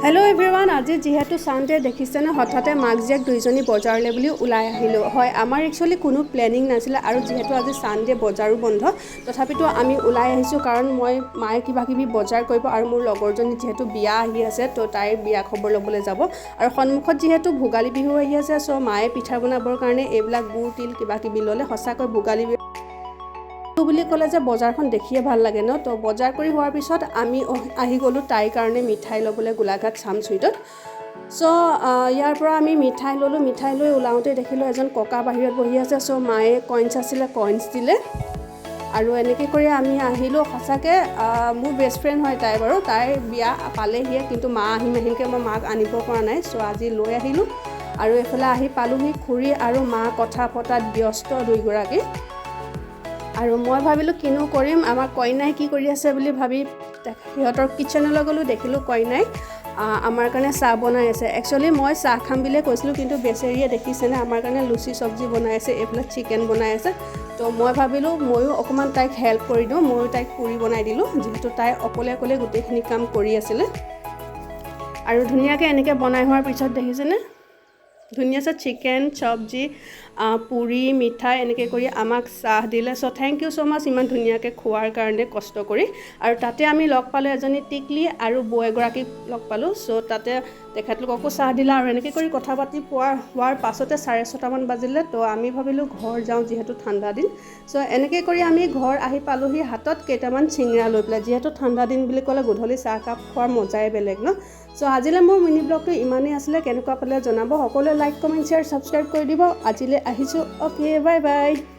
Hello' everyone, আজি যিহেতু Sunday, দেখিছেনে, হঠাতে মাক জীয়েক দুইজনী বজাৰলৈ বুলি ওলাই আহিলোঁ। হয়, আমাৰ একচুৱেলি কোনো প্লেনিং নাছিলে আৰু যিহেতু আজি ছানডে, বজাৰো বন্ধ, তথাপিতো আমি ওলাই আহিছোঁ, কাৰণ মই মায়ে কিবা কিবি বজাৰ কৰিব আৰু মোৰ লগৰজনী যিহেতু বিয়া আহি আছে, তো তাইৰ বিয়া খবৰ ল'বলৈ যাব আৰু সন্মুখত যিহেতু ভোগালী বিহু আহি আছে, চ' মায়ে পিঠা বনাবৰ কাৰণে এইবিলাক গুৰ, তিল কিবা কিবি ল'লে। সঁচাকৈ ভোগালী বিহু বুলি ক'লে যে বজাৰখন দেখিয়ে ভাল লাগে ন? তো বজাৰ কৰি হোৱাৰ পিছত আমি আহি গ'লোঁ তাইৰ কাৰণে মিঠাই ল'বলৈ গোলাঘাট চাম চুইটত। চ' ইয়াৰ পৰা আমি মিঠাই ল'লোঁ। মিঠাই লৈ ওলাওঁতে দেখিলোঁ এজন ককা বাহিৰত বহি আছে। চ' মায়ে কইনছ আছিলে, কইনছ দিলে আৰু এনেকৈ কৰি আমি আহিলোঁ। সঁচাকৈ মোৰ বেষ্ট ফ্ৰেণ্ড হয় তাই বাৰু। তাইৰ বিয়া পালেহিয়ে, কিন্তু মা আহিম আহিমকৈ মই মাক আনিব পৰা নাই। চ' আজি লৈ আহিলোঁ আৰু এইফালে আহি পালোহি। খুৰী আৰু মা কথা পতাত ব্যস্ত দুয়োগৰাকী আৰু মই ভাবিলোঁ কিনো কৰিম, আমাৰ কইনাই কি কৰি আছে বুলি ভাবি সিহঁতৰ কিটচেনলৈ গ'লোঁ। দেখিলোঁ কইনাই আমাৰ কাৰণে চাহ বনাই আছে। একচুৱেলি মই চাহ খাম বুলিয়ে কৈছিলোঁ, কিন্তু বেচেৰীয়ে দেখিছেনে আমাৰ কাৰণে লুচি চব্জি বনাই আছে, এইফালে চিকেন বনাই আছে। তো মই ভাবিলোঁ ময়ো অকণমান তাইক হেল্প কৰি দিওঁ। ময়ো তাইক পুৰি বনাই দিলোঁ, যিহেতু তাই অকলে অকলে গোটেইখিনি কাম কৰি আছিলে। আৰু ধুনীয়াকৈ এনেকৈ বনাই হোৱাৰ পিছত দেখিছেনে, ধুনীয়াছে চিকেন চব্জি, পুৰি, মিঠাই এনেকৈ কৰি আমাক চাহ দিলে। চ' thank you so মাছ ইমান ধুনীয়াকৈ খোৱাৰ কাৰণে কষ্ট কৰি। আৰু তাতে আমি লগ পালোঁ এজনী টিকলি আৰু বৌ এগৰাকীক লগ পালোঁ। চ' তাতে তেখেতলোককো চাহ দিলে আৰু এনেকৈ কৰি কথা পাতি পোৱাৰ হোৱাৰ পাছতে 6:30মান বাজিলে। তো আমি ভাবিলোঁ ঘৰ যাওঁ, যিহেতু ঠাণ্ডা দিন। চ' এনেকৈ কৰি আমি ঘৰ আহি পালোহি হাতত কেইটামান চিঙৰা লৈ পেলাই। যিহেতু ঠাণ্ডা দিন বুলি ক'লে গধূলি চাহকাপ খোৱাৰ মজাই বেলেগ ন? চ' আজিলৈ মোৰ মিনি ব্লগটো ইমানেই আছিলে। কেনেকুৱা পালে জনাব। সকলোৱে লাইক, কমেণ্ট, শ্বেয়াৰ, ছাবস্ক্ৰাইব কৰি দিব। আজিলৈ আহিছোঁ। Okay, bye bye.